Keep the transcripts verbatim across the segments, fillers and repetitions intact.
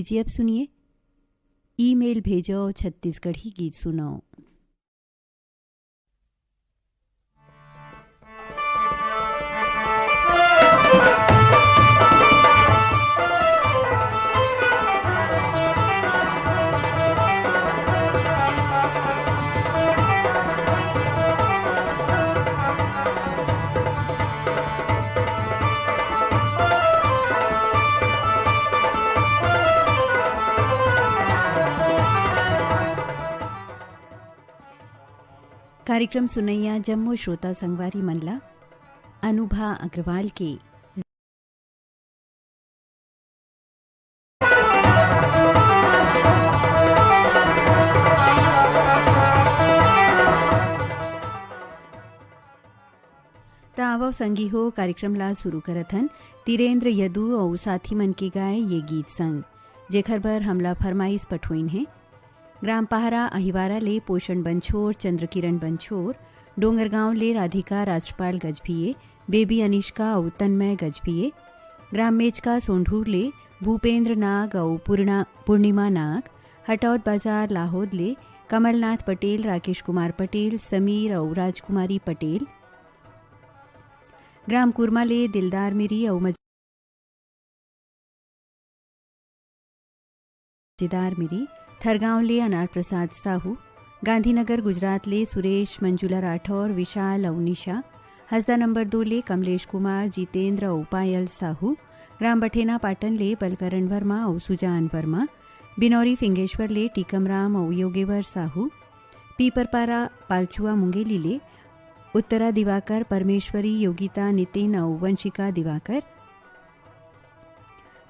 जी, अब सुनिए, ईमेल भेजो, छत्तीसगढ़ी गीत सुनाओ। कार्यक्रम सुनैया जम्मो श्रोता संगवारी मन ला अनुभा अग्रवाल के त आवव संगी हो, कार्यक्रम ला शुरू करत हन तीरेंद्र यदु अउ साथी मन के गाए ये गीत संग, जेखर बर हमला फरमाइश पठोइन हे। ग्राम पहरा अहिवारा ले पोषण बंछोर, चंद्रकिरण बंछोर, डोंगरगांव ले राधिका राष्ट्रपाल गजभिये, बेबी अनिष्का अउ तन्मय गजभिये, ग्राम मेचका सोंढूर ले भूपेंद्र नाग अउ पूर्णा-, पूर्णिमा नाग, हटौद बाजार लाहोद ले कमलनाथ पटेल, राकेश कुमार पटेल, समीर अउ राजकुमारी पटेल, ग्राम कुरमा ले दिलदार मिरी अउ मज-, मजेदार मिरी, थरगांव ले अनार प्रसाद साहू, गांधीनगर गुजरात ले सुरेश, मंजुला राठौर, विशाल अउ निशा, हसदा नंबर दो ले कमलेश कुमार, जितेंद्र अउ पायल साहू, ग्राम बठेना पाटन ले बलकरण वर्मा अउ सुजान वर्मा, बिनौरी फिंगेश्वर ले टीकमराम अउ योगेवर साहू, पीपरपारा पालचुआ मुंगेली ले उत्तरा दिवाकर, परमेश्वरी, योगिता, नितिन अउ वंशिका दिवाकर,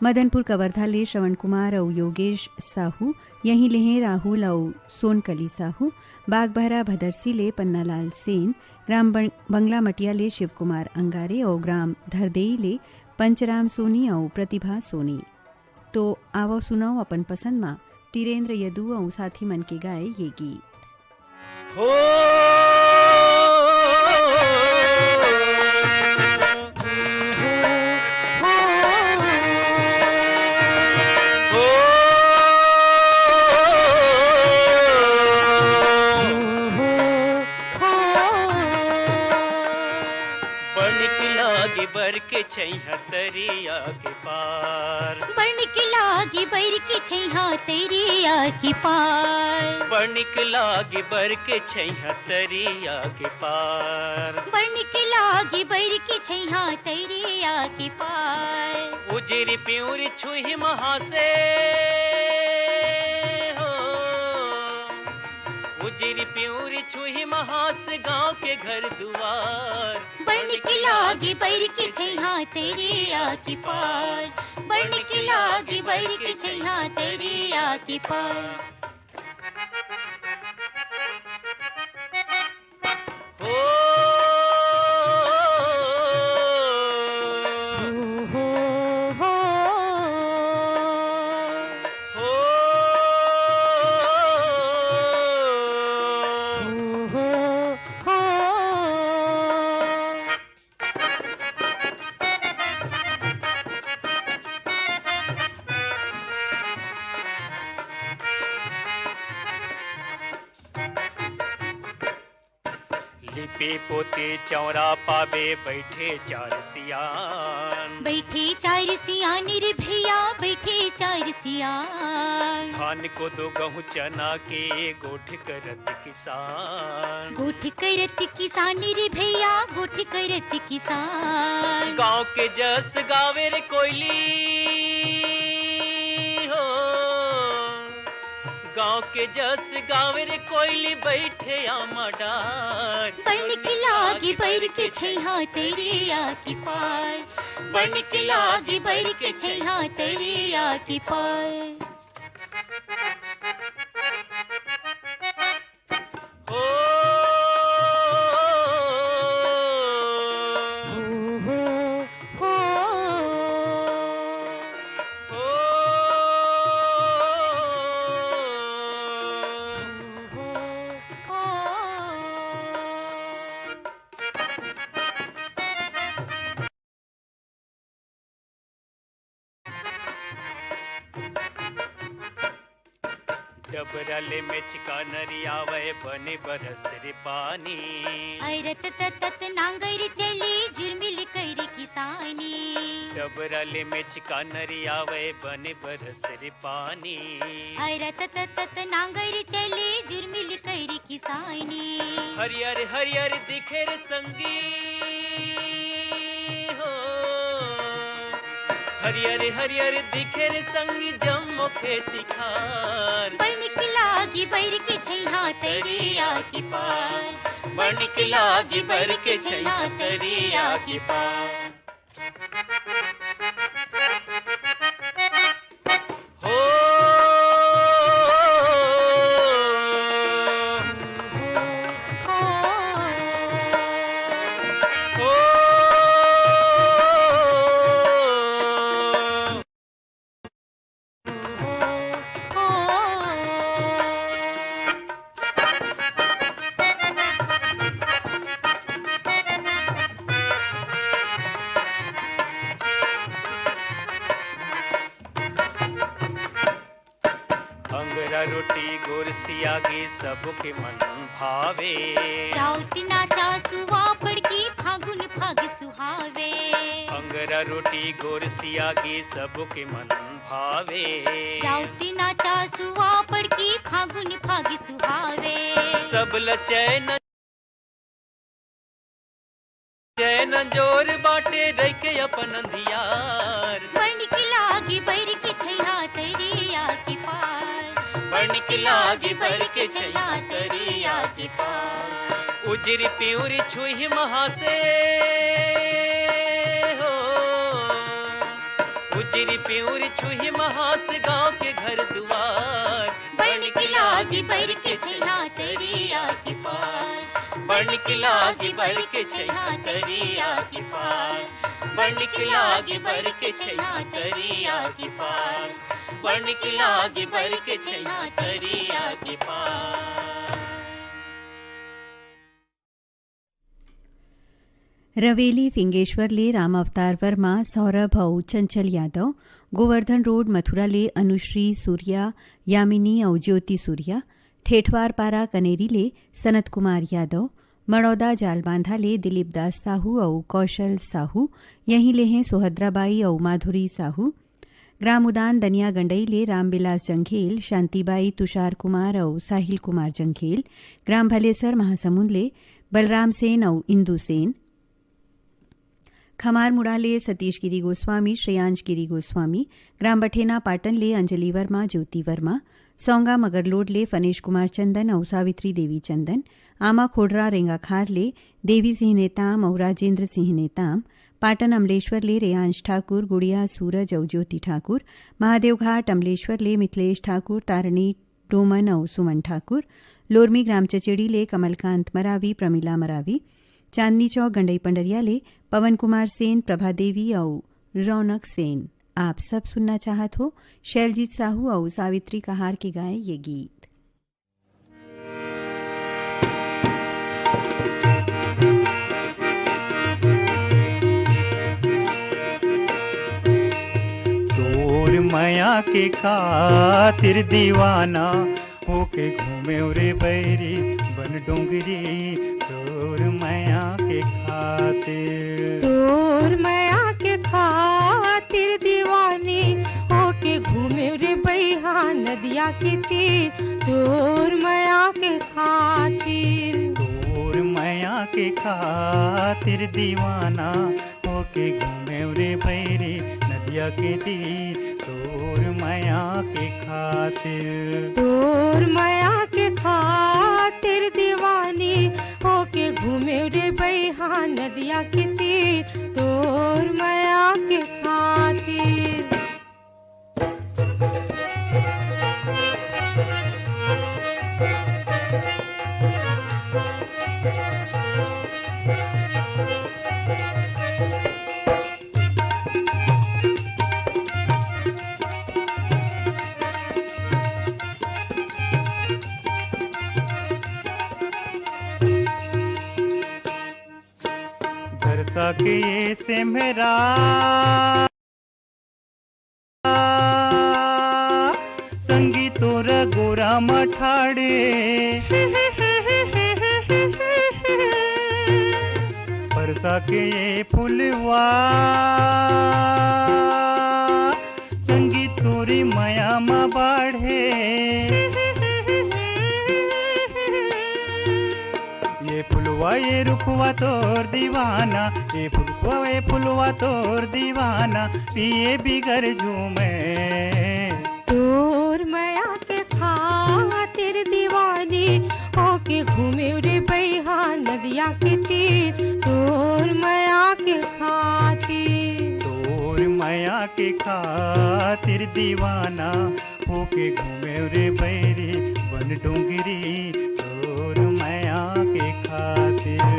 मदनपुर कवर्धा ले श्रवण कुमार अउ योगेश साहू, यहीं लेहे राहुल अउ सोनकली साहू, बागबहरा भदरसी ले पन्नालाल सेन, ग्राम बं-, बंगला मटिया ले शिव कुमार अंगारे अउ ग्राम धरदेई ले पंचराम सोनी अउ प्रतिभा सोनी। तो आवव सुनव अपन पसंद मा तीरेंद्र यदु अउ साथी मन के गाए ये गीत। हो। बनिक लागे बर के छैहा तरिया के पार। बनिक लागे बर के छैहा तरिया के पार। बनिक लागे बर के छैहा तरिया के पार। बनिक लागे बर के छैहा तरिया के पार। उजिरी पिउरी छुही महा से हो। उजिरी पिउरी छुही महास गांव के घर दुआर। बनिक लागे बर के छैहा तरिया के पार। बनिक लागे बर के छैहा तरिया के पार। हो। लिपे पोते चौरा पाबे, बैठे चार सियान। बैठे चार सियान रे भैया, बैठे चार सियान। धान कोदो गहूं चना के गोठ करत किसान। गोठ करत किसान रे भैया, गोठ करत किसान। गांव के जस गावे रे कोयली हो। गांव के जस गावे रे कोयली, बैठे आमा डार। बनिक लागे बर के छैहा तरिया के पार। बनिक लागे बर के छैहा तरिया के पार। हो। डबरा ले मेचका नरियावय, बने बरस रे पानी। अरत ततत नांगर चली, जुर्मिल करी किसानी। डबरा ले मेचका नरियावय, बने बरस रे पानी। अरत ततत नांगर चली, जुर्मिल करी किसानी। हरियर हरियर दिखे रे संगी हो, हरियर हरियर दिखे रे संगी जम्मो खेती खार। बड़ निक लागी बइर के छइहां तरिया के पार, बड़ निक लागी बइर के छइहां तरिया के पार। हो। हो। अंगरा रोटी गोरसिया गे सबके मन भावे। राउत नाचा सुवा पड़की फागुन फाग सुहावे। अंगरा रोटी गोरसिया गे सबके मन भावे। राउत नाचा सुवा पड़की फागुन फाग सुहावे। सब ल चैन चैन जोर बाटे रहिके अपन अंधियार। बड़ निक लागी बइर के छइहां तरिया के पार। बड़ निक लागी बइर के छइहां तरिया के पार। उजरी पिउरी छुही महासे हो। उजरी पिउरी छुही महासे गांव के घर दुवार। बड़ निक लागी बइर के छइहां तरिया के पार। बड़ निक लागी बइर के छइहां तरिया के पार। बड़ निक लागी बइर के छइहां तरिया के पार। बड़ निक लागी बइर के छइहां तरिया के पार। रवेली फिंगेश्वर ले राम अवतार वर्मा, सौरभ अउ चंचल यादव, गोवर्धन रोड मथुरा ले अनुश्री सूर्या, यामिनी अउ ज्योति सूर्या, ठेठवार पारा कनेरी ले सनत कुमार यादव, मड़ौदा जालबांधा ले दिलीप दास साहू अउ कौशल साहू, यहीं ले हें सोहद्रा बाई अउ माधुरी साहू, ग्राम उदान दनिया गंडई ले रामविलास जंघेल, शांतिबाई, तुषार कुमार अउ साहिल कुमार जंघेल, ग्राम भलेसर महासमुंद ले बलराम सेन अउ इंदु सेन, खमारमुड़ा ले सतीश गिरी गोस्वामी, श्रेयांश गिरी गोस्वामी, ग्राम बठेना पाटन ले अंजलि वर्मा, ज्योति वर्मा, सौंगा मगरलोड ले फनेश कुमार चंदन अउ सावित्री देवी चंदन, आमा खोड़रा रेंगाखार ले देवी सिंह नेताम अउ राजेंद्र सिंह नेताम, पाटन अमलेश्वर ले रेयांश ठाकुर, गुड़िया सूरज अउ ज्योति ठाकुर, महादेवघाट अमलेश्वर ले मिथिलेश ठाकुर, तारणी डोमन अउ सुमन ठाकुर, लोरमी ग्राम चचेड़ी ले कमलकांत मरावी, प्रमिला मरावी, चांदनी चौक गंडई पंडरिया ले पवन कुमार सेन, प्रभा देवी अउ रौनक सेन। आप सब सुनना चाहत हो शैलजीत साहू अउ सावित्री कहार के गाए ये गीत। तोर मया के खातिर दीवाना होके घूमे रे बैरी बन डोंगरी, तोर मया के खातिर। तोर मया के खातिर दीवानी होके घूमे रे बैहा नदिया के तीर, तोर मया के खातिर। तोर मया के खातिर दीवाना होके घूमे रे बैरी नदिया के तीर, तोर मया के खातिर। तोर मया के खातिर दीवानी होके घूमे रे बैहा नदिया के तीर, तोर मया के खातिर। दरसा के ये सेम्हरा संगीत तोरा गोरा म ठाड़े। परसा के ये फुलवा संगी तोरी मया म बाढ़े। ये फुलवा ये रुखवा तोर दीवाना, ये फुलवा ये फुलवा तोर दीवाना, पिए बिगर झूमे। तोर मया के खातिर दीवानी होके घूमे रे बैहा नदिया के तीर। तोर मया के खातिर, तोर मया के खातिर दीवाना होके घूमे रे बैरी बन डोंगरी। तोर मया के खातिर।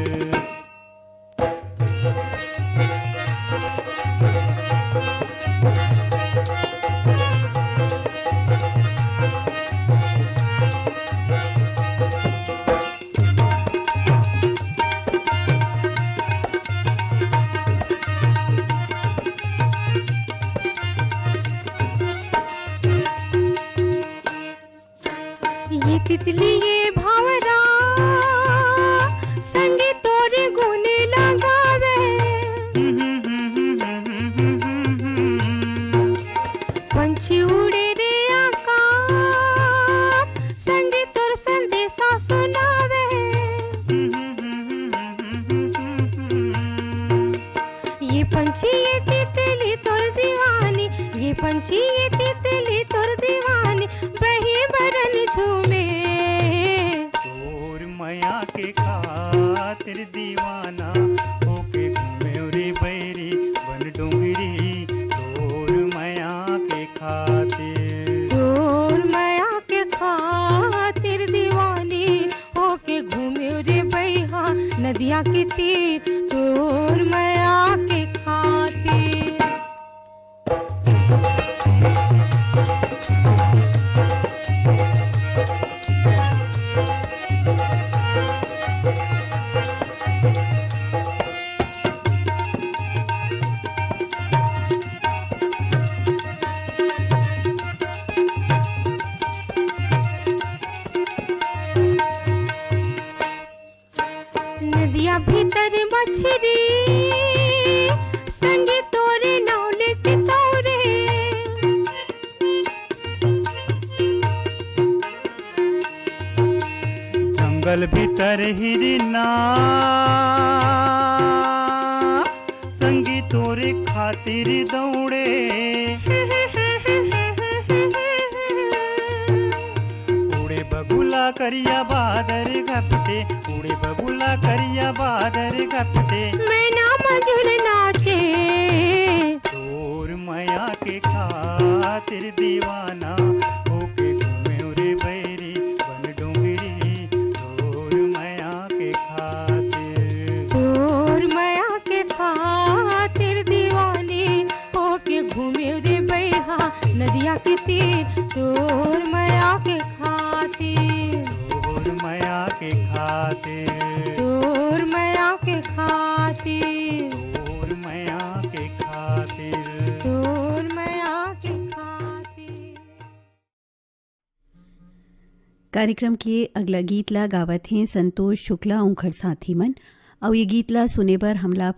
ये तितली ये भावरा संगे तोरे गुण लगावे। पंछी उड़े रे आकाश संगे तोर संदेशा सुनावे। ये पंछी ये तितली तोर दीवानी, ये पंछी ये तितली तोर दीवानी, बही बरन झूमे। तोर मया के खातिर दीवाना होके घूमे रे बैरी बन डोंगरी। तोर मया के खातिर, तोर मया के खातिर दीवानी होके घूमे रे बैहा नदिया के तीर। तोर मया के खातिर। नदिया भीतर मछरी संगे तोरे नाव लेके तौरे। जंगल भीतर हिरना संगी तोरे खातिर दौड़े। उड़े बगुला करिया बादर घपटे, उड़े बगुला करिया बादर घपटे। मैना मजूर नाचे। तोर मया के खातिर दीवाना होके घूमे रे बैरी बन डोंगरी। तोर मया के खातिर, तोर मया के खातिर दीवानी होके घूमे रे बैहा नदिया के तीर। तोर मया के खातिर, तोर मया के खातिर, तोर मया के खातिर, तोर मया के खातिर, तोर मया के खातिर। कार्यक्रम के अगला गीत ला गावत हें संतोष शुक्ला अउ ओखर साथी मन। अउ ये गीत ला सुने बर हमला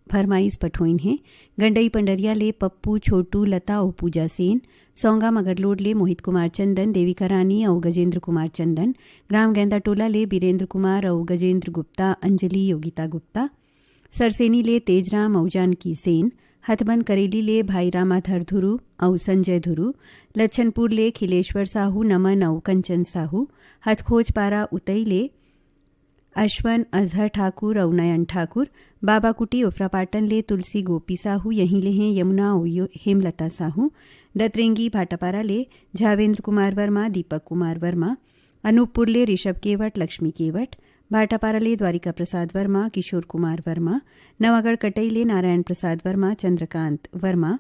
फरमाइश पठोइन हे गंडई पंडरिया ले पप्पू, छोटू, लता अउ पूजा सेन, सौंगा मगरलोड ले मोहित कुमार चंदन, देविका रानी अउ गजेंद्र कुमार चंदन, ग्राम गैंदा टोला ले बीरेंद्र कुमार अउ गजेंद्र गुप्ता, अंजलि, योगिता गुप्ता, सरसेनी ले तेजराम अउ जानकी सेन, हथबंद करेली ले भाई रामाधर धुरू अउ संजय धुरू, लच्छनपुर ले खिलेश्वर साहू, नमन अउ कंचन साहू, हथखोज पारा उतई ले अश्वन अजहर ठाकुर अउ नयन ठाकुर, बाबाकुटी ओफ्रापाटन ले तुलसी गोपी साहू, यहीं ले हें यमुना अउ यो-, हेमलता साहू, दतरेंगी भाटापारा ले झावेंद्र कुमार वर्मा, दीपक कुमार वर्मा, अनूपपुर ले ऋषभ केवट, लक्ष्मी केवट, भाटापारा ले द्वारिका प्रसाद वर्मा, किशोर कुमार वर्मा, नवागढ़ कटई ले नारायण प्रसाद वर्मा, चंद्रकांत वर्मा,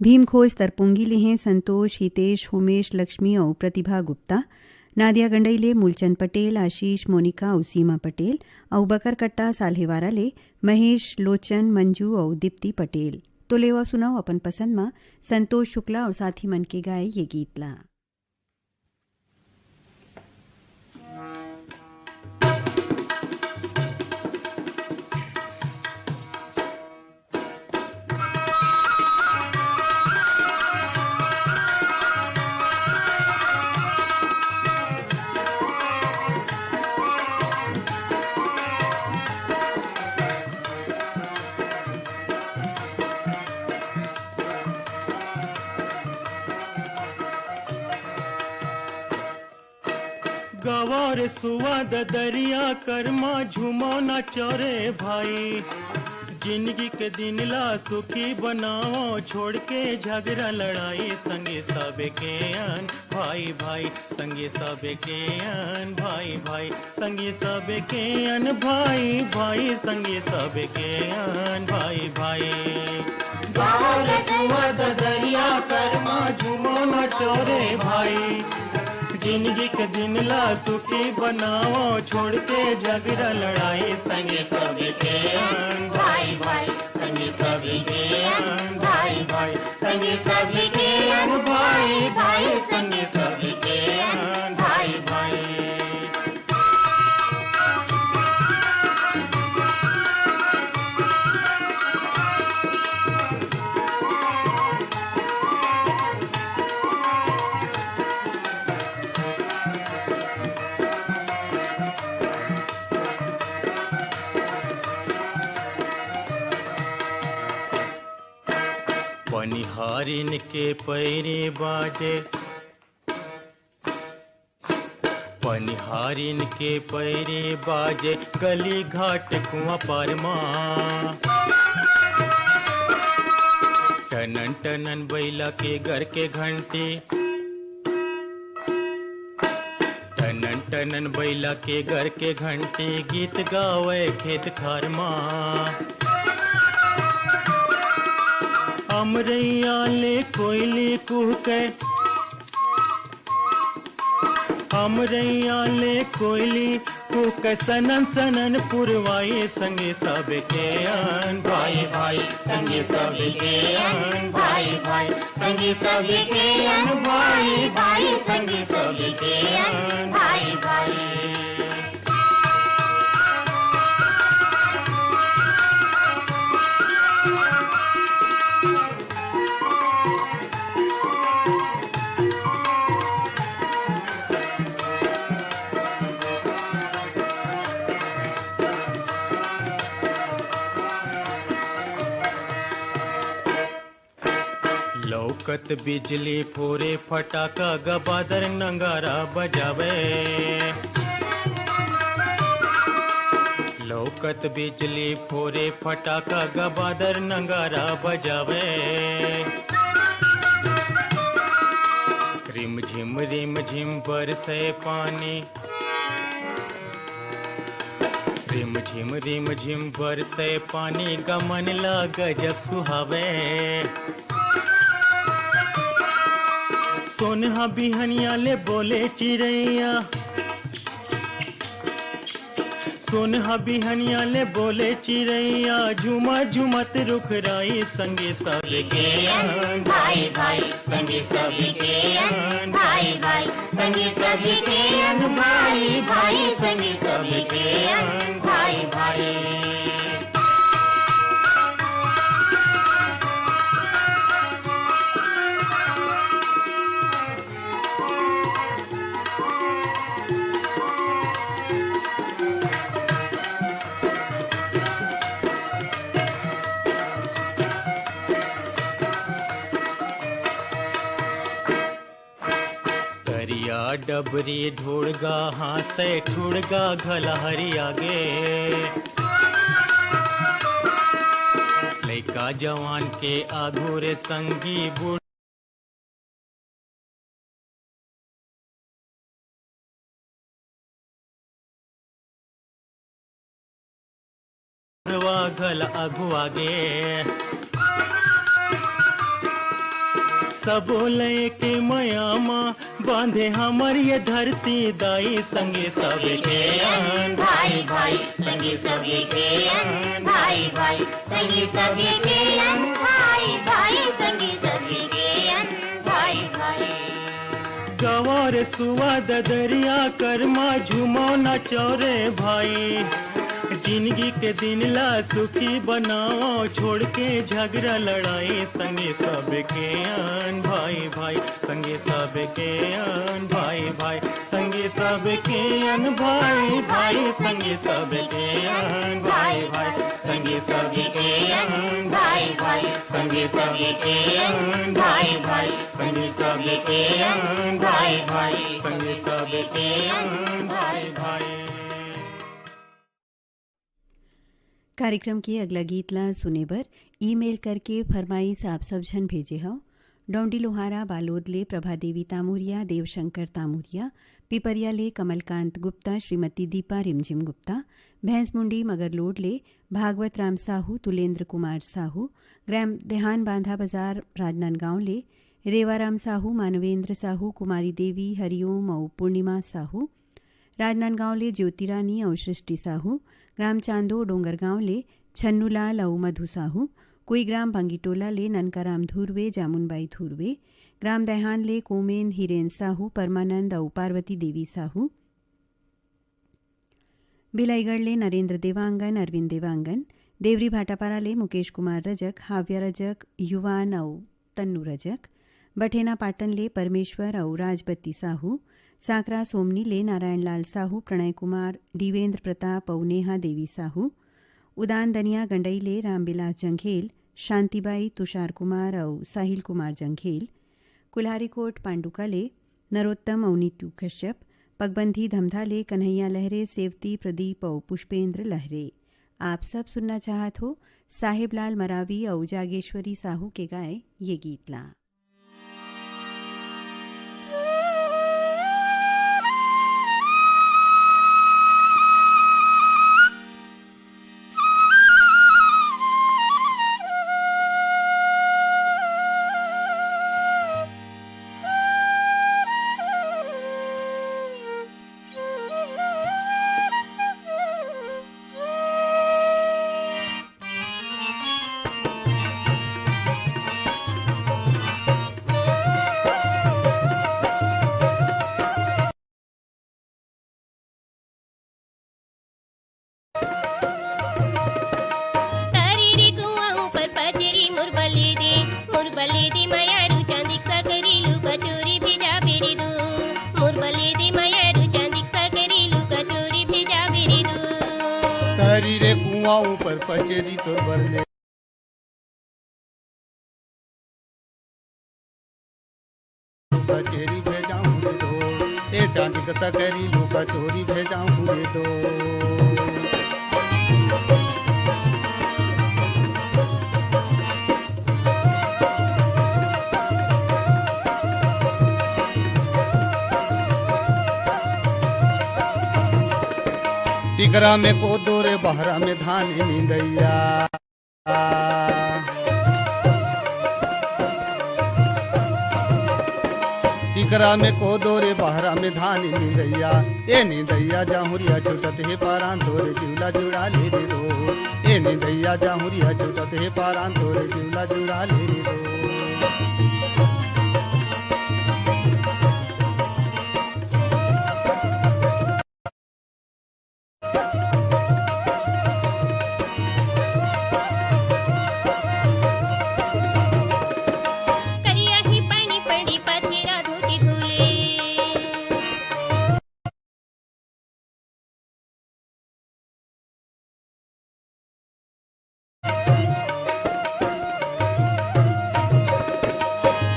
भीमखोज तरपुंगी ले हें संतोष, हितेश, होमेश, लक्ष्मी अउ प्रतिभा गुप्ता, नादिया गंडई ले मूलचंद पटेल, आशीष, मोनिका अउ सीमा पटेल, अउ बकरकट्टा साल्हेवारा ले महेश, लोचन, मंजू अउ दीप्ति पटेल। तो लेवा सुनाओ अपन पसंद मा संतोष शुक्ला और साथी मन के गाए ये गीत ला। गवा रे सुवा ददरिया करमा झूमो नाचो रे भाई। जिंदगी के दिन ला सुखी बनाओ, छोड़ के झगड़ा लड़ाई। संगी सबके अन भाई भाई, संगी सबके अन भाई भाई, संगी सबके अन भाई भाई, संगी सबके अन भाई भाई। गावल सुवद दरिया करमा झूमो नाचो रे भाई। जिंदगी के दिन ला सुखी बनाओ, छोड़ के झगड़ा लड़ाई। संगी सबके अन भाई भाई, संगी सबके अन भाई भाई, संगी सबके अन भाई भाई, संगी सबके अन भाई भाई। पनिहारिन के पैरी बाजे, पनिहारिन के पैरी बाजे, गली घाट कुआं पार मा। टनन टनन बैला के घर के घंटी, टनन टनन बैला के घर के घंटी, गीत गावे खेत खार मा। अमरैया ले कोयली कुहके, अमरैया ले कोयली कुहके, सनन सनन पुरवाई। संगी सबके अन भाई भाई, संगी सबके अन भाई भाई, संगी सबके अन भाई भाई, संगी सबके अन भाई भाई। लौकत बिजली फोरे फटाका, गबादर नंगारा बजावे। लौकत बिजली फोरे फटाका, गबादर नंगारा बजावे। रिम झिम रिम झिम बरसे पानी, रिम झिम रिम झिम बरसे पानी, गमन ला गजब सुहावे। सोनहा बिहनिया ले बोले चिरैया, सोनहा बिहनिया ले बोले चिरैया, झूमा झूमत रुख राई। संगी सबके अन भाई भाई, संगी सबके अन भाई भाई, संगी सबके अन भाई भाई, संगी सबके अन भाई भाई। करिया डबरी ढुड़गा हाँसे ठुड़गा घला हरिया गे। लइका जवान के आघू रे संगी बूढ़ घला अगुआ गे। सबो लइके मया मा बांधे हमर ये धरती दाई। संगी सबके अन भाई भाई, संगी सबके अन भाई भाई, संगी सबके अन भाई गवा रे सुवा ददरिया करमा झूमो नाचो रे भाई। जिंदगी के दिन ला सुखी बनाओ, छोड़ के झगड़ा लड़ाई। संगी सबके अन भाई भाई, संगी सबके अन भाई भाई, संगी सबके अन भाई भाई, संगी सबके अन भाई भाई, संगी सबके अन भाई भाई, संगी सबके अन भाई भाई, संगी सबके अन भाई भाई, संगी सबके अन भाई भाई। कार्यक्रम के अगला गीत ला सुने बर ईमेल करके फरमाइश आप सब झन भेजे हव। डौंडी लोहारा बालोद ले प्रभा देवी तामुरिया, देवशंकर तामुरिया, पिपरिया ले कमलकांत गुप्ता, श्रीमती दीपा रिमझिम गुप्ता, भैंसमुंडी मगरलोड ले भागवत राम साहू, तुलेंद्र कुमार साहू, ग्राम देहान बांधा बाजार राजनांदगांव ले रेवाराम साहू, मानवेंद्र साहू, कुमारी देवी, हरिओम अउ पूर्णिमा साहू, राजनांदगांव ले ज्योति रानी अउ सृष्टि साहू, ग्राम चांदो डोंगरगांव ले छन्नूलाल अउ मधु साहू, कुईग्राम भंगीटोला ले ननकाराम धुर्वे, जामुनबाई धुर्वे, ग्राम दैहान ले कोमेन हिरेन साहू, परमानंद अउ पार्वती देवी साहू, भिलाईगढ़ ले नरेंद्र देवांगन, अरविंद देवांगन, देवरी भाटापारा ले मुकेश कुमार रजक, हाव्या रजक, युवान अउ तन्नू रजक, बठेना पाटन ले परमेश्वर अउ राजबत्ती साहू, सांकरा सोमनी ले नारायण लाल साहू, प्रणय कुमार, डीवेंद्र प्रताप अउ नेहा देवी साहू, उदान दनिया गंडई ले रामविलास जंघेल, शांतिबाई, तुषार कुमार अउ साहिल कुमार जंघेल, कुल्हारीकोट पांडुका ले नरोत्तम अउ नीतू कश्यप, पगबंधी धमधा ले कन्हैया लहरे, सेवती प्रदीप अउ पुष्पेंद्र लहरे। आप सब सुनना चाहत हो साहेबलाल मरावी अउ जागेश्वरी साहू के गाए ये गीत ला। तारी रे कुआं ऊपर पचरी मोर बले दे, मोर बले दे मयारू चांदिक सकरी लुका चोरी भेजा बेरी दू, मोर बले दे मयारू चांदिक सकरी लुका चोरी भेजा बेरी दू। तारी रे कुआं ऊपर पचरी तोर बले कचेरी भेजाऊं रे दो, ए चांदी का सकरी लुका चोरी भेजाऊं रे दो। टिकरा में कोदो रे, बहरा में धान निंदैया। टिकरा में कोदो रे, बहरा में धान निंदैया। ए निंदैया जाहुरिया छूटत हे पारान तोरे जिउला जुड़ा ले रे दो। ए निंदैया जाहुरिया छूटत हे पारान तोरे जिउला जुड़ा ले रे दो। करिया ही पानी पड़ी पाथेरा धोती धूले।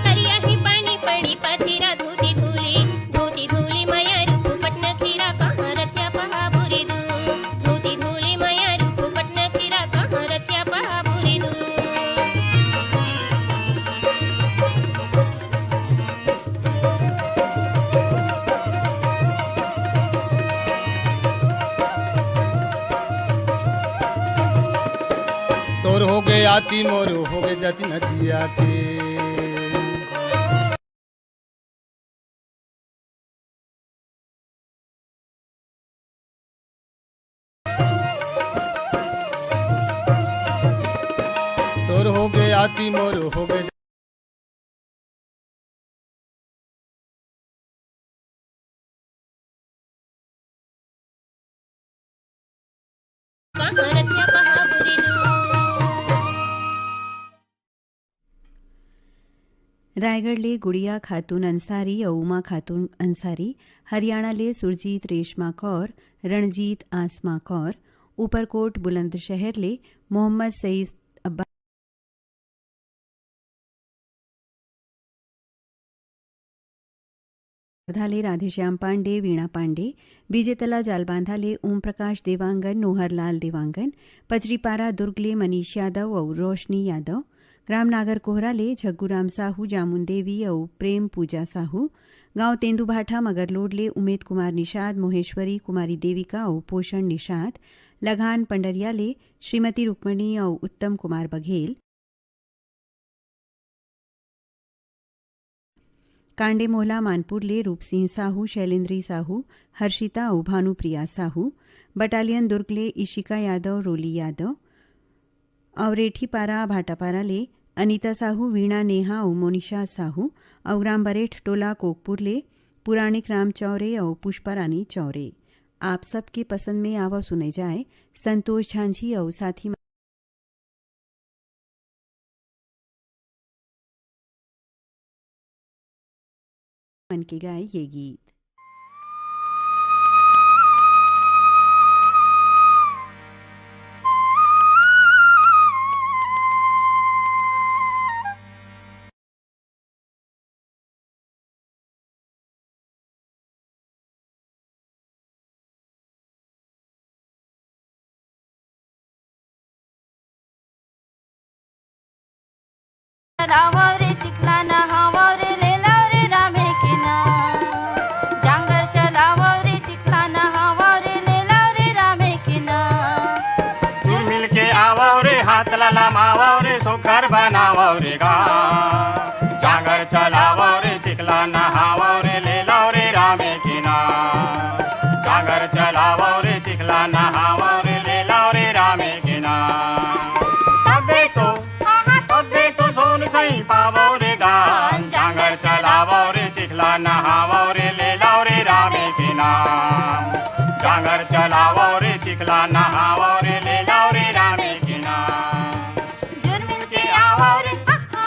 करिया ही पानी पड़ी पाथेरा धोती धूले, धोती धूले मया रूप पटना खीरा कहाँ रथिया पहा बुरे दू, धोती धूले मया रूप पटना खीरा कहाँ रथिया पहा बुरे दू। तोर हो गे आती, मोर हो गे जाती नदिया के। तोर हो गे आती, मोर हो गे। सरथिया पहाबुरी दू। रायगढ़ ले गुड़िया खातून अंसारी अउ उमा खातून अंसारी, हरियाणा ले सुरजीत रेशमा कौर, रणजीत आसमा कौर, ऊपरकोट बुलंदशहर ले मोहम्मद सईद अब्बास, वर्धा ले राधेश्याम पांडे, वीणा पांडे, बीजेतला जालबांधा ले ओम प्रकाश देवांगन, नोहरलाल देवांगन, पचरीपारा दुर्ग ले मनीष यादव अउ रोशनी यादव, ग्राम नागरकोहरा ले झग्गूराम साहू, जामुन देवी अउ प्रेम पूजा साहू, गांव तेंदूभाठा मगरलोड ले उमेद कुमार निषाद, मोहेश्वरी कुमारी देविका अउ पोषण निषाद, लगान पंडरिया ले श्रीमती रुक्मणी अउ उत्तम कुमार बघेल, कांडे मोहला मानपुर ले रूपसिंह साहू, शैलेंद्री साहू, हर्षिता अउ भानुप्रिया साहू, बटालियन दुर्ग ले इशिका यादव, रोली यादव, अउ रेठीपारा भाटापारा ले अनिता साहू, वीणा नेहा अउ मोनिशा साहू, अउ ग्राम बरेठ टोला कोकपुर ले पुराणिक राम चौरे अउ पुष्पा रानी चौरे। आप सबके पसंद में आवव सुने जाए संतोष झांझी अउ साथी मन के गाए ये गीत। चलावव रे चिखला नहावव रे, ले लाव रे रामे के नाम। जांगर चलावव रे चिखला नहावव रे, ले लाव रे रामे के नाम। जुर मिल के आवव रे, हाथ ला लमावव रे, सुघर बनावव रे गाँव। जांगर चलावव रे चिखला नहावव रे, ले लाव रे रामे के नाम। जांगर चलावव रे चिखला नहावव रे, ले लाव रे रामे के नाम। तबे तो, हाँ, हाँ, तबे तो सोन सही पावव रे दान। जांगर चलावव रे चिखला नहावव रे, ले लाव रे रामे के नाम। जांगर चलावव रे चिखला नहावव रे, ले लाव रे रामे के नाम। जुर मिल के आवव रे, हा, हा।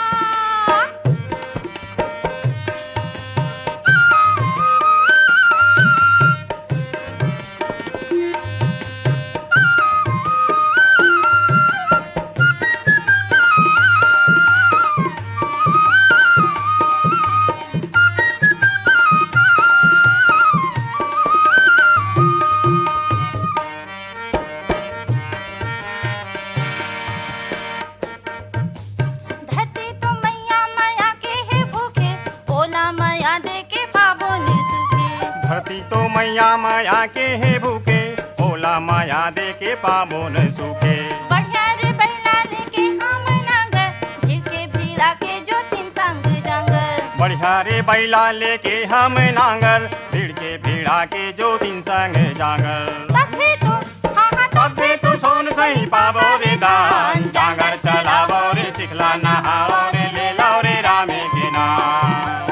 धरती तो मइया मया के हे भूखे, ओला मया दे के पाबो ने सूखे। धरती तो मइया मया के हे भूखे, ओला मया दे के पाबो ने सूखे। बढ़िया रे बइला लेके हम नांगर, भिड़ के भिड़ा के जोतिन संग जांगर। बढ़िया रे बइला लेके हम नांगर, भिड़ के भिड़ा के जोतिन संग जांगर। तभे तो, हाँ, हाँ, तभे तो सोन सही पावव रे दान। जांगर चलावव रे चिखला नहावव रे, ले लाव रे रामे के नाम।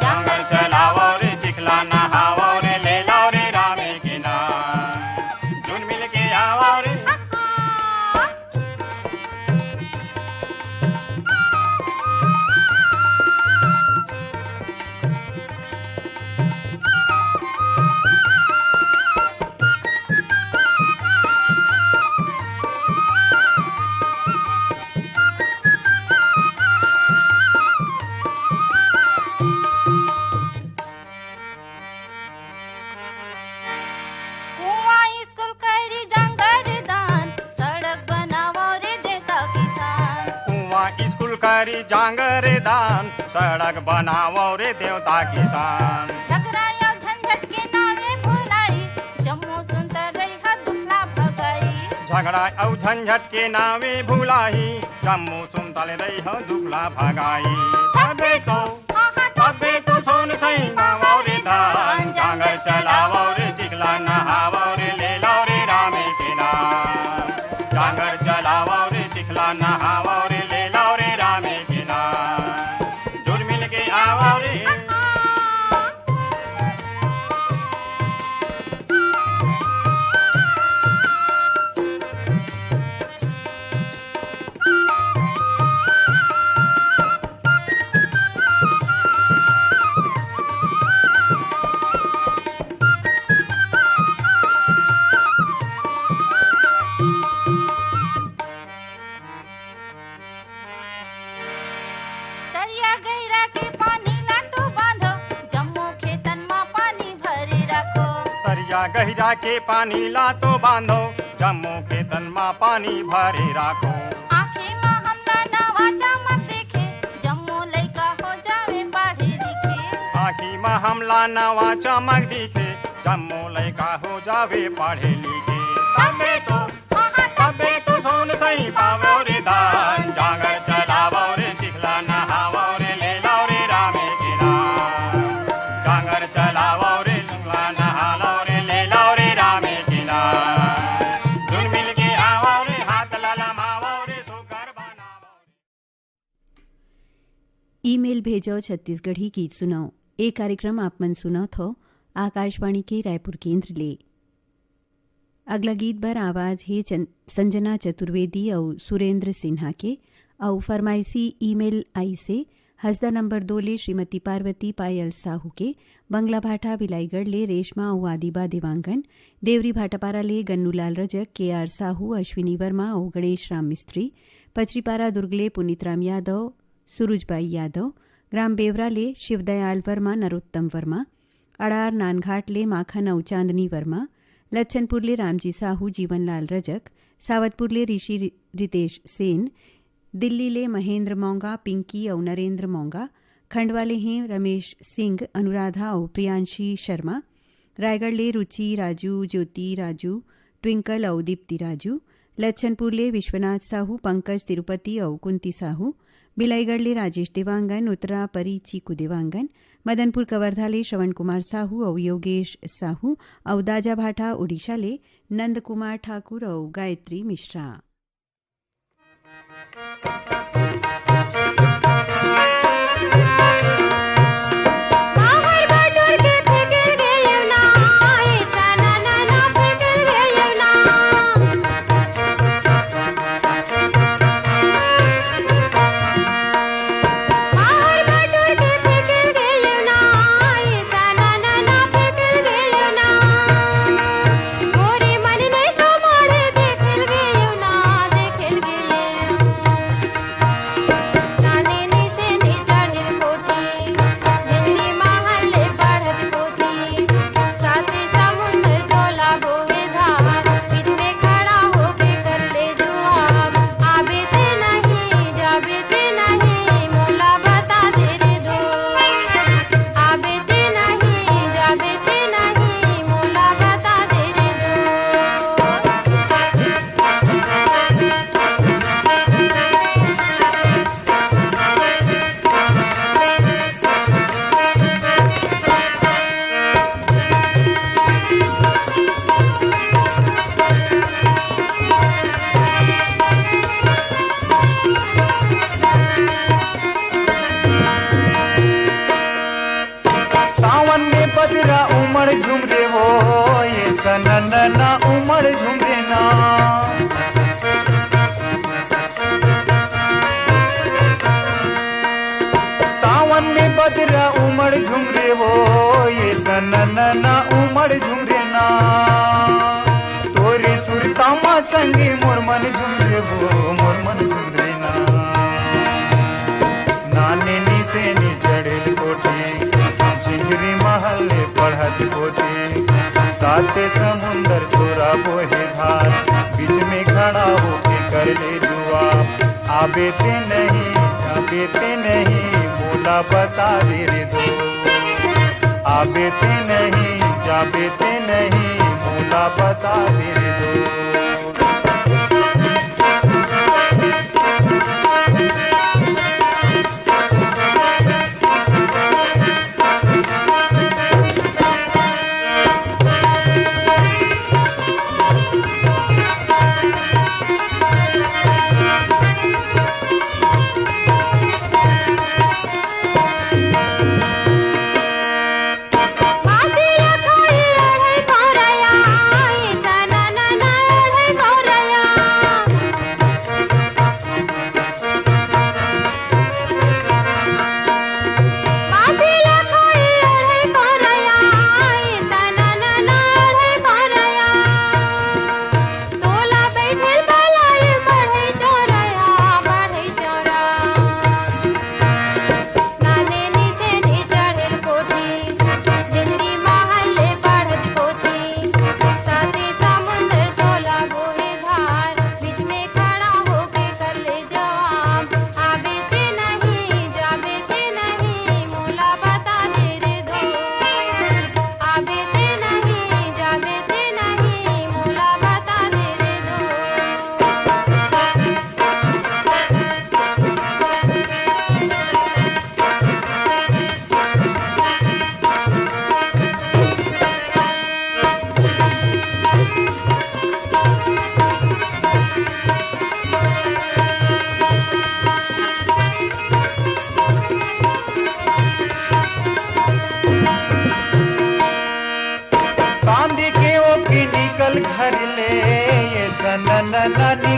जांगर चलावव रे चिखला नहावव रे, ले लाव रे रामे के नाम। जुर मिल के आवव रे। कुआं स्कूल करी जांगर दान, सड़क बनावव रे देवता किसान। कुआं स्कूल करी जांगर दान, सड़क बनावव रे देवता किसान। झगड़ा अउ झंझट के नावे भुलाई, जम्मो सुनता रहिहा दुखला भगाई। झगड़ा अउ झंझट के नावे भुलाई, जम्मो सुनता ले रहिहा दुखला भगाई। तभे तो, हाँ, हाँ, तभे तो सोन सही पावव रे दान। जांगर चलावव रे चिखला नहावव रे, ले लाव रे रामे के नाम। जांगर चलावव रे चिखला नहावव रे, ले लाव रे रामे के नाम। जुर मिल के आवव रे। गहिरा के पानी ला तो बांधो, जम्मो खेतन मा पानी भरे राखो। आँखी मा हमला नवा चमक दिखे, जम्मो लइका हो जावे पढ़े लिखे। आँखी मा हमला नवा चमक दिखे, जम्मो लइका हो जावे पढ़े लिखे। तबे तो, हाँ, हाँ, तबे तो सोन सही पावो रे धान, जांगर चलावो रे, चिखला नहावो रे, ले लो रे रामे के नाम। जांगर चलावो रे, चिखला नहालो रे, ले लो रे रामे के नाम। जुन मिल के आवो रे, हाथ ला लमावो रे, सुकर बनावो रे। ईमेल भेजो, छत्तीसगढ़ी गीत सुनाओ। ए कार्यक्रम आप मन सुनत हो आकाशवाणी के रायपुर केंद्र ले। अगला गीत बर आवाज हे चन-, संजना चतुर्वेदी अउ सुरेंद्र सिन्हा के, अउ फरमाइशी ईमेल आइसे हसदा नंबर दो ले श्रीमती पार्वती पायल साहू के, बंगला भाटा बिलाईगढ़ ले रेशमा अउ आदिबा देवांगन, देवरी भाटापारा ले गन्नूलाल रजक, के आर साहू, अश्विनी वर्मा अउ गणेश राम मिस्त्री, पचरीपारा दुर्ग ले पुनीत राम यादव, सुरुजबाई यादव, ग्राम बेवरा ले शिवदयाल वर्मा, नरोत्तम वर्मा, अड़ार नानघाट ले माखन अउ चांदनी वर्मा, लच्छनपुर ले रामजी साहू, जीवनलाल रजक, सावतपुर ले ऋषि रि-, रितेश सेन, दिल्ली ले महेंद्र मौंगा, पिंकी अउ नरेंद्र मौंगा, खंडवा ले हें रमेश सिंह, अनुराधा अउ प्रियांशी शर्मा, रायगढ़ ले रुचि राजू, ज्योति राजू, ट्विंकल अउ दीप्ति राजू, लच्छनपुर ले विश्वनाथ साहू, पंकज तिरुपति अउ कुंती साहू, बिलाईगढ़ ले राजेश देवांगन, उत्तरा परी चीकू देवांगन, मदनपुर कवर्धा ले श्रवण कुमार साहू अउ योगेश साहू, अउ दाजाभाटा उड़ीसा ले नंद कुमार ठाकुर अउ गायत्री मिश्रा। सावन में बदरा उमड़ झुमरे वो, ये सननना उमड़ झुमरे ना। सावन में बदरा उमड़ झुमरे वो, ये सननना उमड़ झुमरे ना। तोरे सुरता मा संगे मोर मन झुमरे वो, मोर मन झुमरे ना। नाने निसे नि चढ़ेल कोठी, झिझरी महल ले पढ़त कोठी। साते समुंदर सोरा बोहे धार, बीच में खड़ा होके कर ले दुआ। आबे ते नहीं, जाबे ते नहीं, मोला बता दे रे दोस्त। आबे ते नहीं, जाबे ते नहीं, मोला बता दे रे दोस्त।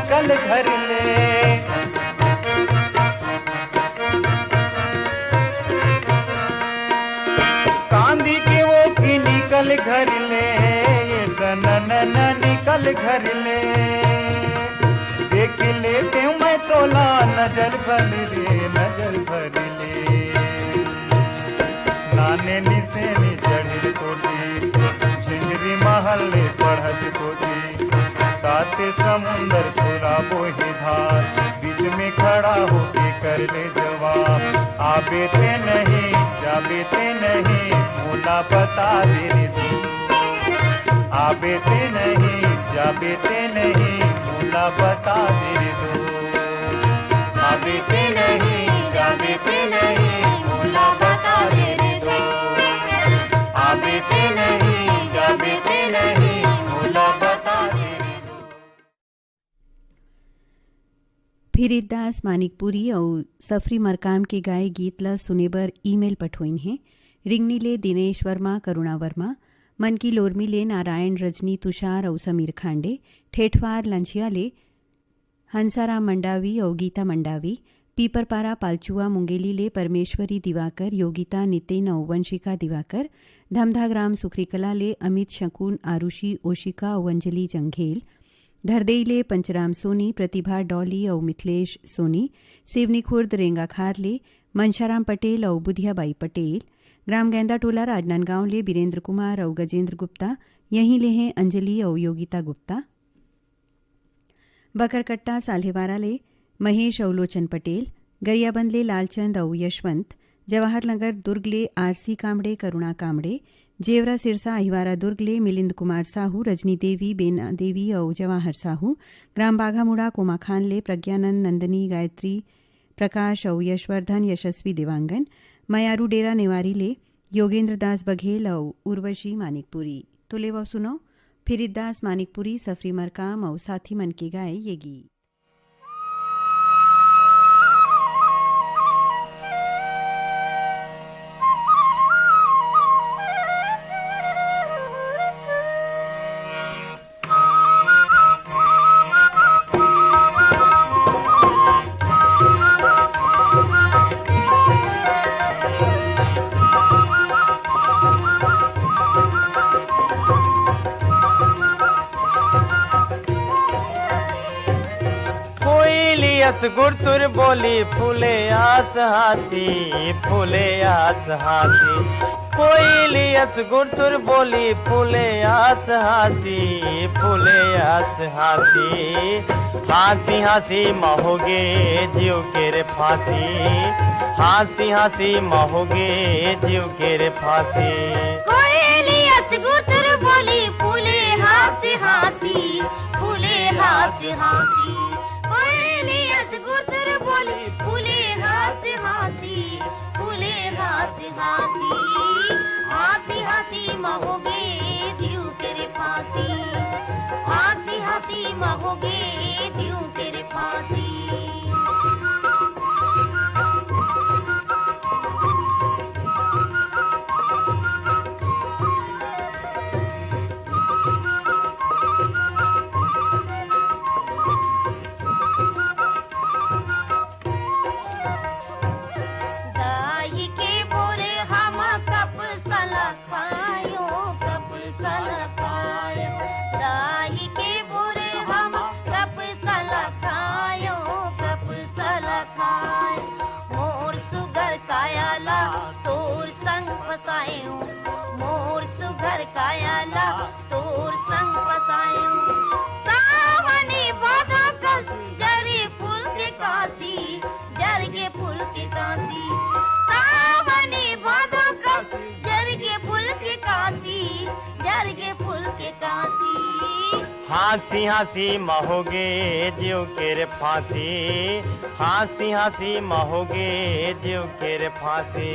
निकल घर ले। कांदी के वो भी निकल घर ले, ये सननन निकल घर ले। देख लेते मैं तोला नजर भर ले, नजर भर ले। नाने निसेनी चढ़िल कोठी, झिंझरी महल ले पढ़त कोठी। सात समुंदर सोला बोहे धार, बीच में खड़ा होके कर ले जवाब। आबे ते नहीं, जाबे ते नहीं, मोला बता दे रे तू। आबे ते नहीं, जाबे ते नहीं, मोला बता दे रे तू। आबे ते नहीं, जाबे ते नहीं, मोला बता दे रे तू। आबे ते नहीं, जाबे ते नहीं, मोला बता दे रे तू। फिरिदास मानिकपुरी अउ सफरी मरकाम के गाए गीत ल सुने बर ईमेल पठोइन हे। रिंगनी ले दिनेश वर्मा, करुणा वर्मा, मन की लोरमी ले नारायण, रजनी, तुषार अउ समीर खांडे, ठेठवार लंझिया ले हंसाराम मंडावी अउ गीता मंडावी, पीपरपारा पालचुआ मुंगेली ले परमेश्वरी दिवाकर, योगिता नितिन अउ वंशिका दिवाकर, धमधाग्राम सुखरीकला ले अमित शकुन, आरुषि, ओशिका अउ अंजलि जंघेल, धरदेई ले पंचराम सोनी, प्रतिभा डॉली अउ मिथलेश सोनी, सिवनी खुर्द रेंगाखार ले मनशाराम पटेल अउ बुधियाबाई पटेल, ग्राम गैंदा टोला राजनांदगांव ले बीरेंद्र कुमार अउ गजेंद्र गुप्ता, यहीं ले हैं अंजलि अउ योगिता गुप्ता। बकरकट्टा साल्हेवारा ले महेश अउ लोचन पटेल, गरियाबंद ले लालचंद अउ यशवंत, जवाहर नगर दुर्ग ले आरसी कामड़े, करुणा कामड़े, जेवरा सिरसा अहिवारा दुर्ग ले मिलिंद कुमार साहू, रजनी देवी, बेना देवी अउ जवाहर साहू, ग्राम बाघामुड़ा कोमाखान ले प्रज्ञानंद, नंदनी, गायत्री, प्रकाश अउ यशवर्धन, यशस्वी देवांगन, मयारू डेरा नेवारी ले योगेंद्र दास बघेल अउ उर्वशी मानिकपुरी। तो लेवव सुनो फिरिदास मानिकपुरी, सफरी मरकाम अउ साथी मन के गाए ये गीत। कोयली अस गुरतुर बोली, फूले आस हासी, फूले आस हासी। कोयली अस गुरतुर बोली, फूले आस हासी, फूले आस हासी। हासी हासी महोगे जीव के रे फांसी, हासी हासी महोगे जीव के रे फांसी। कोयली अस गुरतुर बोली, फूले हासी हासी, फूले हासी हासी। कोयली अस गुरतुर बोली, फूले हासी हासी, फूले हासी हासी। हासी हासी महोगे जीव के रे फांसी, हासी हासी महोगे जीव के रे फांसी। दाई के बोरे हम कप सला खायो, कप सला खायो। दाई के बोरे हम कप सला खायो, कप सला खायो। मोर सुगर काया ला तोर संग फसायो, मोर सुगर काया ला तोर संग फसायो। सावनी भादो कस जरे फूल के कासी, जर के फूल के कासी। सावनी भादो कस जर के फूल के कासी, जर के फूल के कासी। हासी हासी महोगे जीव के रे फांसी, हासी हासी महोगे जीव के रे फांसी।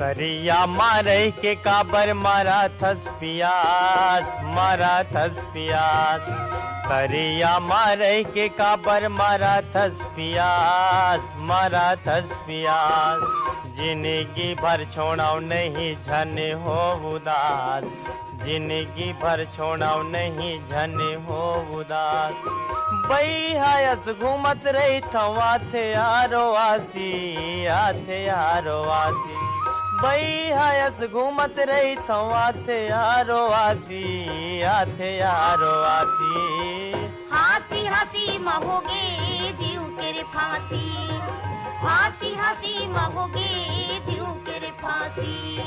तरिया मा रहिके काबर मरथस पियास, मरथस पियास। तरिया मा रहिके काबर मरथस पियास, मरथस पियास। जिनगी भर छोड़व नहीं झन हो उदास, जिनगी भर छोड़व नहीं झन हो उदास। बइहा अस घूमत रहिथव आथे आरो आसी, आथे आरो आसी। बइहा अस घूमत रहिथव आथे आरो आसी, आथे आरो आसी। हाँसी हाँसी म होगे जीव के रे फांसी, हाँसी हाँसी म होगे जीव के रे फांसी।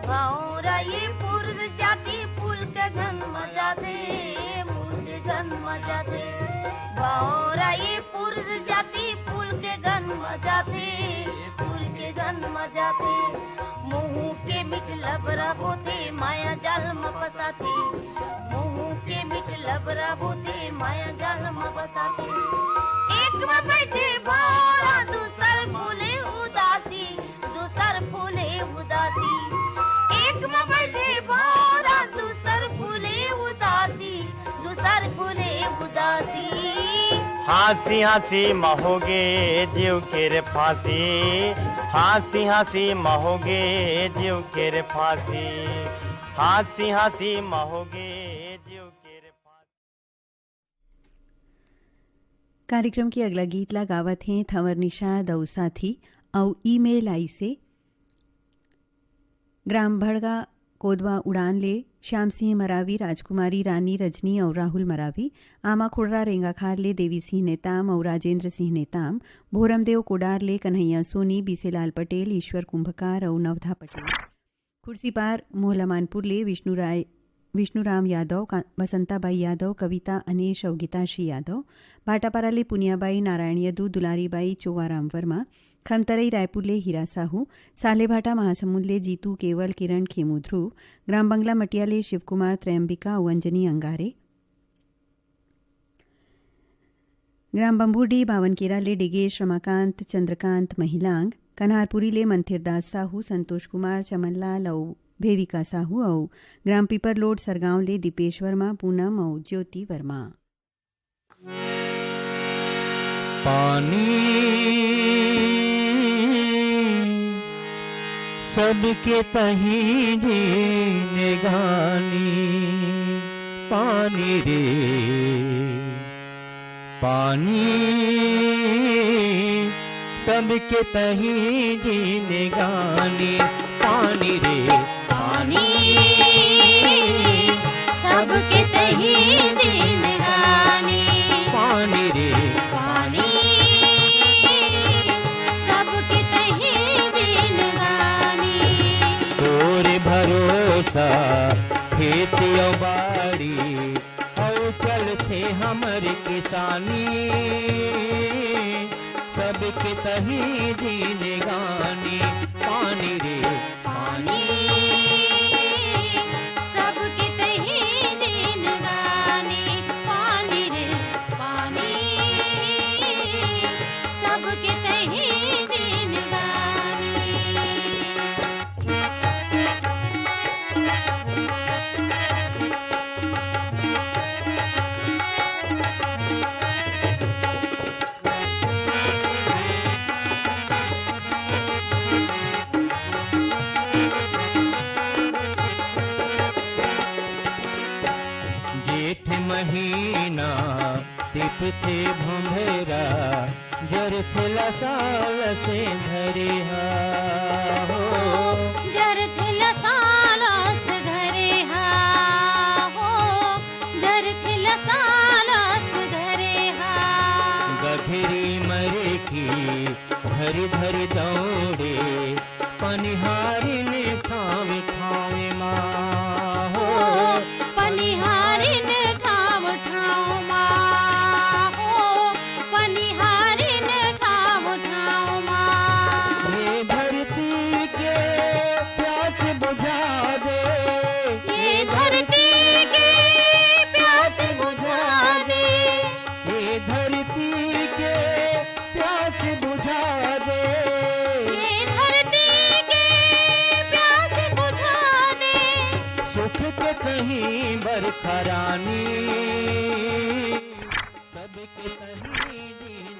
भौंरा ये पुरुष जाति फूल के जन्म जाथे, फूल के जन्म जाथे। भौंरा ये पुरुष जाति फूल के जन्म जाथे, फूल के जन्म जाथे। मुँह के मीठ लबरा बोथे, माया जाल म फंसाथे। मुँह के मीठ लबरा बोथे, माया जाल म फंसाथे। एक म बैठे भौंरा, दूसर फूले उदासी, दूसर फूले उदासी। एक म बैठे भौंरा, दूसर फूले उदासी, दूसर फूले उदासी। हाँसी हाँसी म होगे जीव के रे फांसी, हाँसी हाँसी म होगे जीव के रे फांसी, हाँसी हाँसी म होगे जीव के रे फांसी। कार्यक्रम के अगला गीत ला गावत हें थंवर निषाद अउ साथी, अउ ईमेल आइसे ग्राम भड़गा कोदवा उड़ान ले श्याम सिंह मरावी, राजकुमारी रानी रजनी अउ राहुल मरावी, आमा खुड़रा रेंगाखार ले देवी सिंह नेताम अउ राजेंद्र सिंह नेताम, भोरमदेव कोडार ले कन्हैया सोनी, बीसेलाल पटेल, ईश्वर कुंभकार अउ नवधा पटेल। खुर्सीपार मोहला मानपुर ले विष्णु राय, विष्णुराम यादव, का-, बसंताबाई यादव, कविता अनेश अउ गीताश्री यादव, भाटापारा ले पुनियाबाई, नारायण यदु, दुलारीबाई, चोवाराम वर्मा, खमतरई रायपुर ले हीरा साहू, सालेभाटा महासमुंद ले जीतू केवल, किरण खेमू ध्रुव, ग्राम बंगला मटिया ले शिवकुमार त्रयंबिका अउ अंजनी अंगारे, ग्राम बम्बूडी बावनकेरा ले डेगेश रमाकांत चंद्रकांत महिलांग, कन्हारपुरी ले मंथिरदास साहू, संतोष कुमार चमनलाल अउ भेविका साहू अउ ग्राम पीपरलोड सरगांव ले दीपेश वर्मा, पूनम अउ ज्योति वर्मा। पानी सबके तही जिनगानी, पानी रे पानी, सबके तही जिनगानी, पानी रे पानी, सबके तही जिनगानी, पानी रे पानी, सबके तही जिनगानी। तोर भरोसा खेत अउ बाड़ी, अउ चलथे हमर किसानी। सबके तही जिनगानी, पानी रे पानी, सबके तही जिनगानी, पानी रे पानी, सबके तही जिनगानी। जेठ महीना तिपथे भंभेरा, जरथे लसाल से घरे हा हो। जरथे लसाल से घरे हा हो, जरथे लसाल से घरे हा। गघरी मरे की भरी भरी दौड़े, पनिहारिन ठाँव ठाँव मा हो। पनिहारिन ठाँव ठाँव मा हो, पनिहारिन ठाँव ठाँव मा। कहीं बरखा रानी, सबके तहीं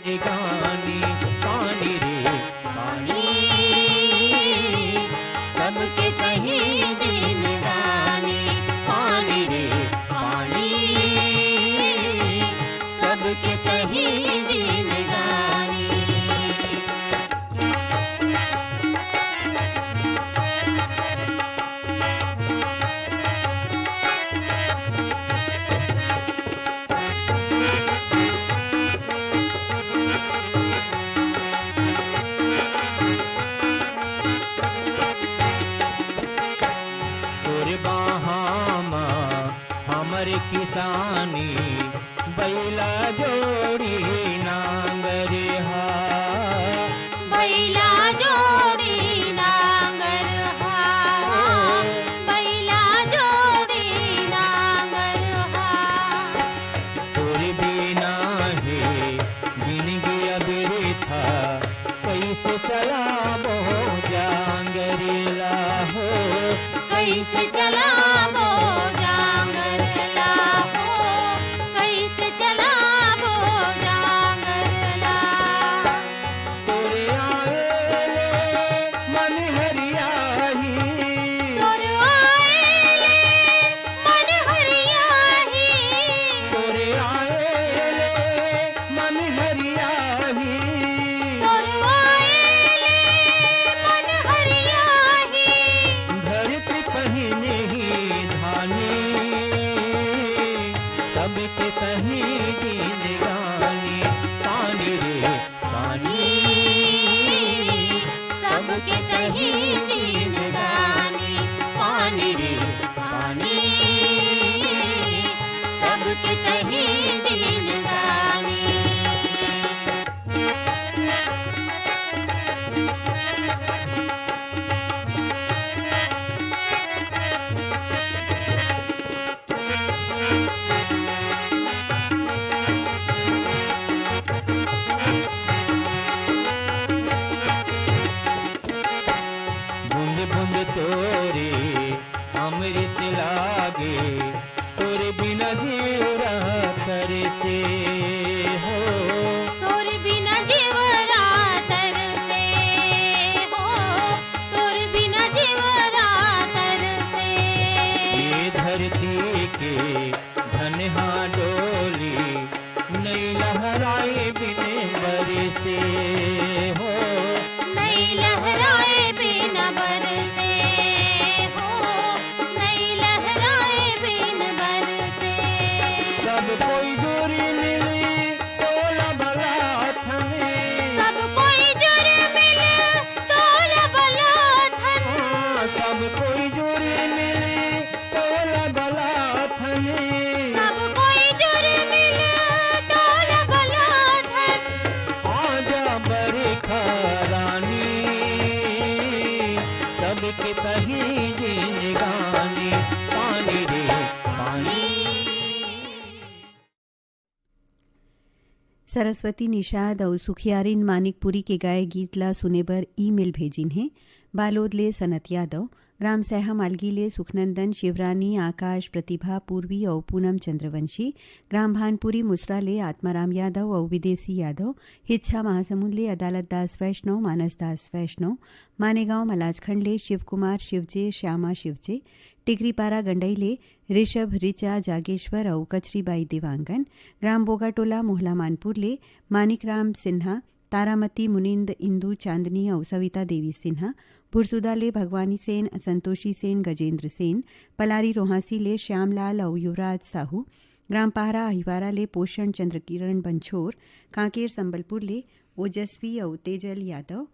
जिनगानी। पानी रे पानी, सबके तहीं जिनगानी। पानी रे पानी, सबके तहीं जिनगानी। तोर बाहा म हमर किसानी, बैला जोड़ी नांगर हा। बैला जोड़ी नांगर हा, बैला जोड़ी नांगर हा। तोर बिना हे जिनगी अब बिरथा, कइसे चलाबो जांगर ला हो। कइसे चलाबो जांगर ला हो, कइसे चलाबो जांगर ला। तोरे आए ले मन हरियाही। तोरे आए ले मन हरियाही। तोरे आए ले मन हरियाही। तोरे आए ले मन हरियाही। धरती पहिने ही धानी, सबके तहीं जिनगानी। पानी रे पानी, सबके तहीं जिनगानी। पानी रे पानी, सबके तहीं जिनगानी। बूंद बूंद तोरे अमृत लागे, तोरे बिना जीवरा तरसे हो। तोरे बिना जीवरा तरसे हो, तोरे बिना जीवरा तरसे। ये धरती के धनहा डोली, नइ लहराए बिन बरसे हो। नइ लहराए बिन बरसे हो, नइ लहराए बिन बरसे। सब कोई जुरि मिली तोला बलाथन। सब कोई जुरि मिली तोला बलाथन। हाँ, सब कोई जुरि मिली तोला बलाथन। सब कोई जुरि मिली तोला बलाथन। आजा बरखा रानी, सबके तहीं जिनगानी। पानी रे पानी। सरस्वती निषाद अउ सुखियारिन मानिकपुरी के गाए गीत ला सुने बर ईमेल भेजिन हे। बालोद ले सनत यादव, ग्राम सैहा मालगी ले सुखनंदन, शिवरानी, आकाश, प्रतिभा, पूर्वी अउ पूनम चंद्रवंशी, ग्राम भानपुरी मुसरा ले आत्माराम यादव अउ विदेशी यादव, हिच्छा महासमुंद ले अदालत दास वैष्णव, मानस दास वैष्णव, मानेगांव मलाजखंड ले शिवकुमार शिवजे, श्यामा शिवजे, टिकरीपारा गंडई ले ऋषभ, ऋचा, जागेश्वर अउ कचरीबाई देवांगन, ग्राम बोगाटोला मोहला मानपुर ले मानिकराम सिन्हा, तारामती, मुनिंद, इंदु, चांदनी अउ सविता देवी सिन्हा, भुरसुदा ले भगवानी सेन, संतोषी सेन, गजेंद्र सेन, पलारी रोहासी ले श्यामलाल अउ युवराज साहू, ग्राम पहरा अहिवारा ले पोषण चंद्रकिरण बंछोर, कांकेर संबलपुर ले ओजस्वी अउ तेजल यादव,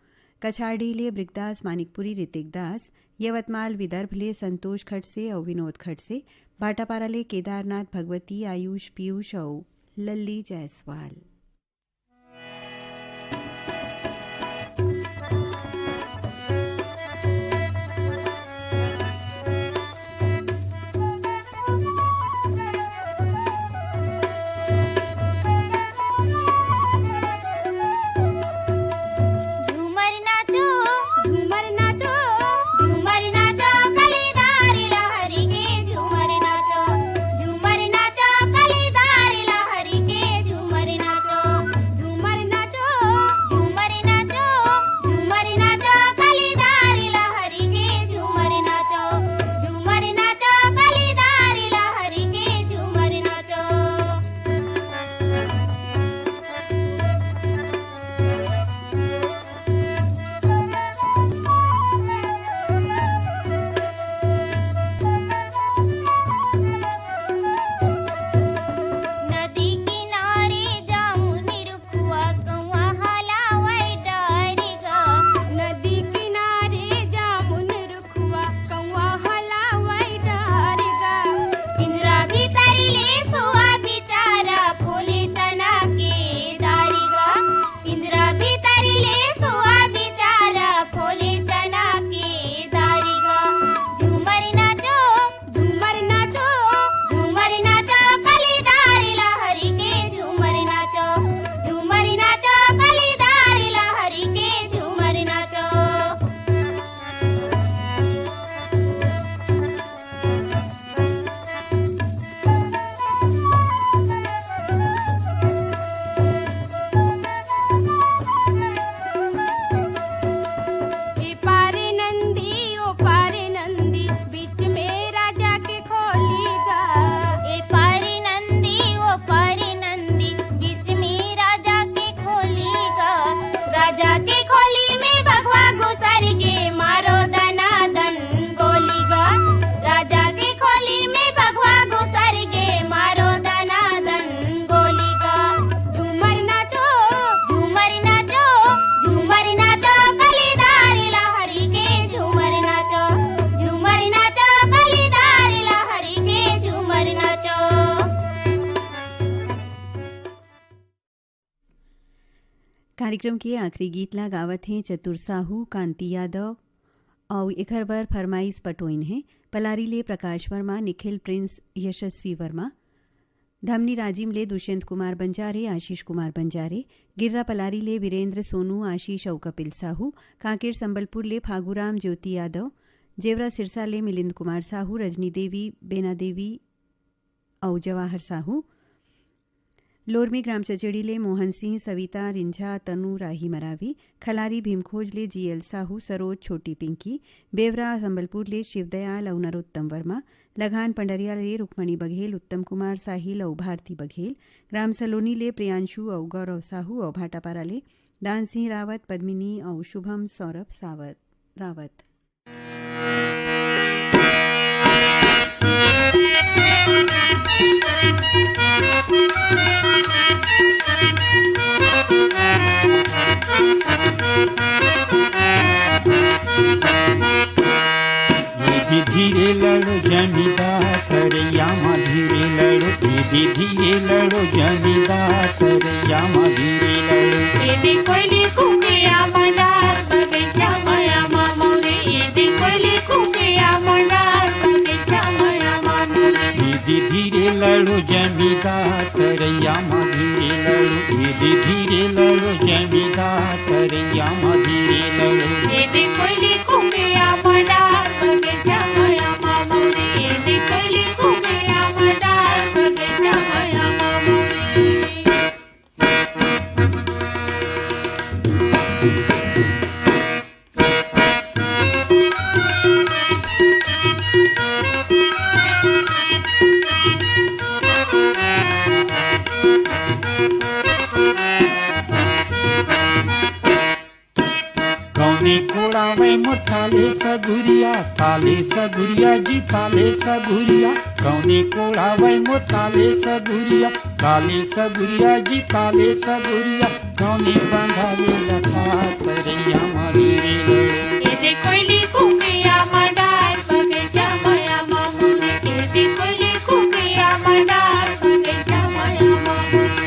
कछारडीह ले बृगदास मानिकपुरी, ऋतिक दास, यवतमाल विदर्भ ले संतोष खडसे अउ विनोद खडसे, भाटापारा ले केदारनाथ भगवती, आयुष पीयूष अउ लल्ली जायसवाल। झूमर नाचो, झूमर नाचो, झूमर नाचो, कलीदार लहरी के। झूमर राजा के खोली में बघवा घुसर गे, मारो दनादन गोली गा। राजा के खोली में बघवा घुसर गे, मारो दनादन गोली गा। झूमर नाचो, झूमर नाचो, झूमर नाचो, कलीदार लहरी के झूमर नाचो, झूमर नाचो, कलीदार लहरी के झूमर नाचो। कार्यक्रम के आखिरी गीत ला गावत हें चतुर साहू, कांति यादव, अउ एखर बर फरमाइश पटोइन हे पलारी ले प्रकाश वर्मा, निखिल प्रिंस, यशस्वी वर्मा, धमनी राजिम ले दुष्यंत कुमार बंजारे, आशीष कुमार बंजारे, गिर्रा पलारी ले वीरेंद्र सोनू, आशीष अउ कपिल साहू, कांकेर संबलपुर ले फागुराम ज्योति यादव, जेवरा सिरसा ले मिलिंद कुमार साहू, रजनी देवी, बेना देवी अउ जवाहर साहू, लोरमी ग्राम चचेड़ी ले मोहन सिंह, सविता, रिंझा, तनु, राही मरावी, खलारी भीमखोज ले जीएल साहू, सरोज, छोटी पिंकी, बेवरा संबलपुर ले शिवदयाल अउ नरोत्तम वर्मा, लघान पंडरिया ले रुक्मणी बघेल, उत्तम कुमार साहिल अउ भारती बघेल, ग्राम सलोनी ले प्रियांशु अउ गौरव साहू अउ भाटापारा ले दान सिंह रावत, पद्मिनी अउ शुभम सौरभ सावत रावत। धीरे लड़ो जमींदार सरैया मा धीरे लड़ो, धीरे धीरे लड़ो जमींदार सरैया मा धीरे लड़ो। ये दे कोयली कुकरिया मा डार बगीचा माया मा मोरे, ये दे कोयली कुकरिया मा डार बगीचा माया मा मोरे। धीरे धीरे लड़ो जमींदार सरैया मा धीरे लड़ो, धीरे धीरे लड़ो जमींदार सरैया मा धीरे लड़ो। ये दे कोयली कुकरिया मा डार बगीचा माया मा मोरे, ये दे कोयली कुकरिया मा डार बगीचा माया मा मोरे। कौने कोड़ावे मोर ताले सगुरिया, ताले सगुरिया जी, ताले सगुरिया। कौने कोड़ावे मोर ताले सगुरिया, ताले सगुरिया जी, ताले सगुरिया। कौने बंधावे लता तरैया मा धीरे लड़ो। ये दे कोयली कुकरिया मा डार बगीचा माया मा मोरे, ये दे कोयली कुकरिया मा डार बगीचा माया मा मोरे।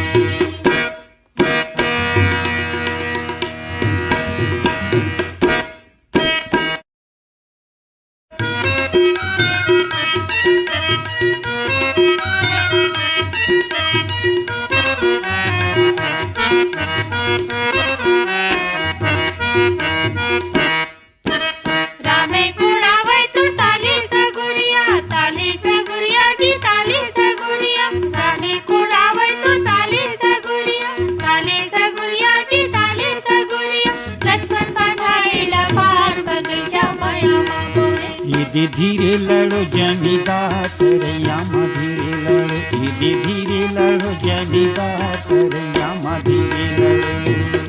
रामे कोड़ावय तो ताली सगुरिया, ताली सगुरिया जी, ताली सगुरिया। रामे कोड़ावय तो ताली सगुरिया, ताली सगुरिया जी, ताली सगुरिया। लक्ष्मण बधाई ला पार बगीचा माया मा मोरे। ये दे धीरे लड़ो जमींदार तरैया मा धीरे लड़ो, ये दे धीरे लड़ो जमींदार तरैया मा धीरे लड़ो।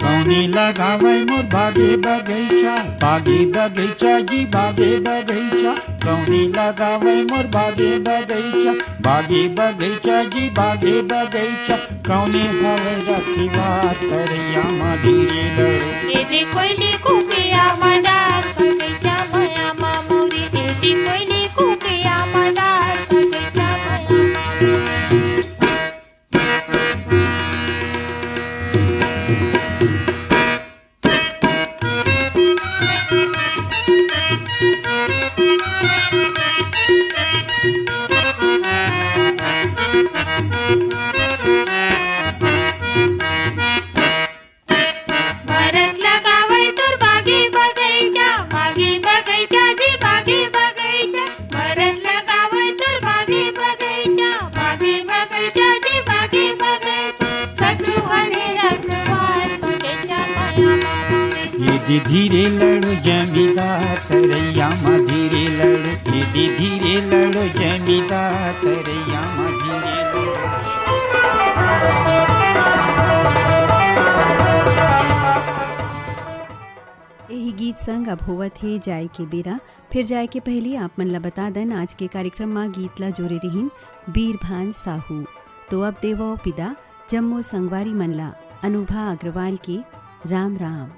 कौने लगावय मोर बागे बगैचा, बागे बगैचा जी, बागे बगैचा। कौने लगावय मोर बागे बगैचा, बागे बगैचा जी, बागे बगैचा। कौने हवय रखवार तरैया मा धीरे लड़ो। ये दे कोयली कुकरिया मा डार बगीचा माया मा मोरे, ये दे कोयली कुकरिया मा डार बगीचा माया मा मोरे। भरत लगावय तोर बागी बगैचा, बागी बगैचा जी, बागी बगैचा। धीरे लड़ो जमींदार तरैया मा धीरे लड़ो, ए दी धीरे लड़ो जमींदार तरैया मा धीरे लड़ो। यही गीत संग अब होवत हे जाए के बेरा। फिर जाए के पहली आप मन ला बता दन, आज के कार्यक्रम मा गीत ला जोरे रिहिन बीरभान साहू। तो अब देवो पिदा जम्मो संगवारी मन ला अनुभा अग्रवाल के राम राम।